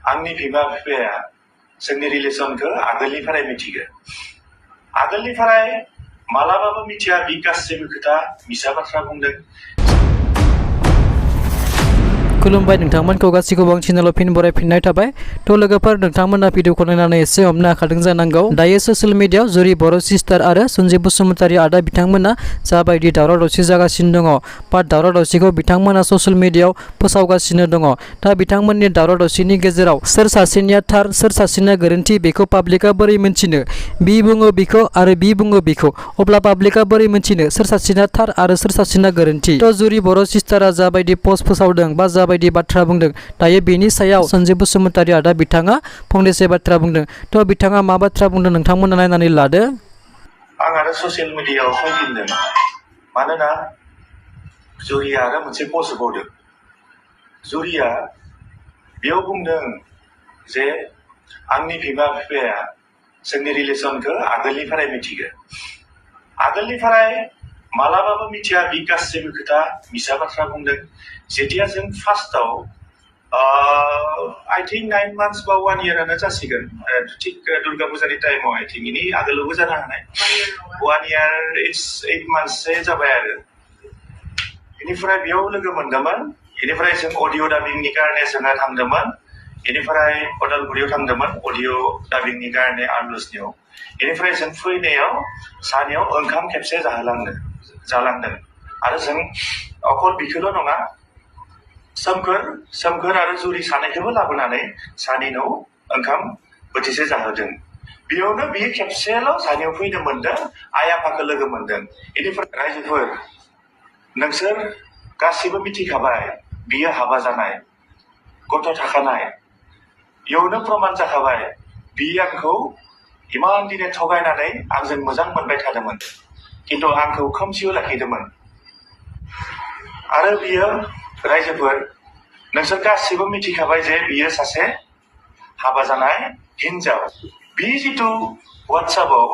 आंनि बिमा बिफाया जोंनि रिलेसनखौ आगोलनिफ्राय मिथिगो आगोलनिफ्राय मालाबाबो मिथिया बि गासैबो खोथा मिसा बाथ्रा बुंदों खुलुमबाय नोंथांमोनखौ गासिखौबो आं चेनेलाव फिन बरायफिननाय थाबाय थ' लोगोफोर नोंथांमोना भिडिअखौ नायनानै एसे हमनो हाखादों जानांगौ दायो ससियेल मिडियायाव जुरि बर' सिस्टार आरो सन्जिब बसुमतारी आदा बिथांमोना जाबायदि दावराव दावसि जागासिनो दङ बा दावराव दावसिखौ बिथांमोना ससियेल मिडियायाव फोसावगासिनो दङ दा बिथांमोननि दावराव दावसिनि गेजेराव सोर सासेनिया थार सोर सासेनिया गोरोन्थि बेखौ पाब्लिकआ बोरै मिन्थिनो बि बुङो बिखौ आरो बि बुङो बिखौ अब्ला पाब्लिकआ बोरै मिन्थिनो सोर सासेना थार आरो सोर सासेना गोरोन्थि थ' जुरि बर' सिस्टारा जाबायदि पस्ट फोसावदों बा जाबायदि बाथ्रा बुंदों दायो बेनि सायाव सन्जिब बसुमतारी आदा बिथाङा फंनैसो बाथ्रा बुंदों थ' बिथाङा मा बाथ्रा बुंदों नोंथांमोना नायनानै लादो आं आरो ससियेल मिडियायाव फैफिनदों मानोना जुरिया आरो मोनसे पस्ट होबावदों जुरिया बेयाव बुंदों जे आंनि बिमा बिफाया जोंनि रिलेसनखौ आगोलनिफ्राय मिथिगो आगोलनिफ्राय मालाबाबो मिथिया बि गासैबो खोथा मिसा बाथ्रा बुंदों जेतिया जों फार्स्टआव I think 9 months बा 1 year जासिगोन थिग दुर्गा फुजानि टाइमाव I think इनि आगोलावबो जानो हानाय 1 year it's 8 months जाबाय आरो बेनिफ्राय बेयाव लोगो मोनदोंमोन बेनिफ्राय जों अडिअ डाबिंनि कारणे जोङो थांदोंमोन बेनिफ्राय अदालगुरियाव थांदोंमन अडिअ डाबिंनि कारणे आर्लसनियाव बेनिफ्राय जों फैनायाव सानैयाव ओंखाम खेबसे जालांदों आरो जों अकल बिखौल' नङा सोमखोर आरो जुरि सानैखौबो लाबोनानै सानैनाव ओंखाम बोथिसे जाहोदों बेयावनो बियो खेबसेल' सानैयाव फैनो मोनदों आइ आफाखौ लोगो मोनदों बेनिफ्राय रायजोफोर नोंसोर गासिबो मिथिखाबाय बियो हाबा जानाय गथ' थाखानाय बेयावनो प्रमान जाखाबाय बियो आंखौ इमान दिनै थगायनानै आंजों मोजां मोनबाय थादोंमोन खिन्थु आंखौ खोमसियाव लाखिदोंमोन आरो बियो रायजोफोर नोंसोर गासिबो मिथिखाबाय जे बियो सासे हाबा जानाय हिनजाव बि जितु WhatsAppआव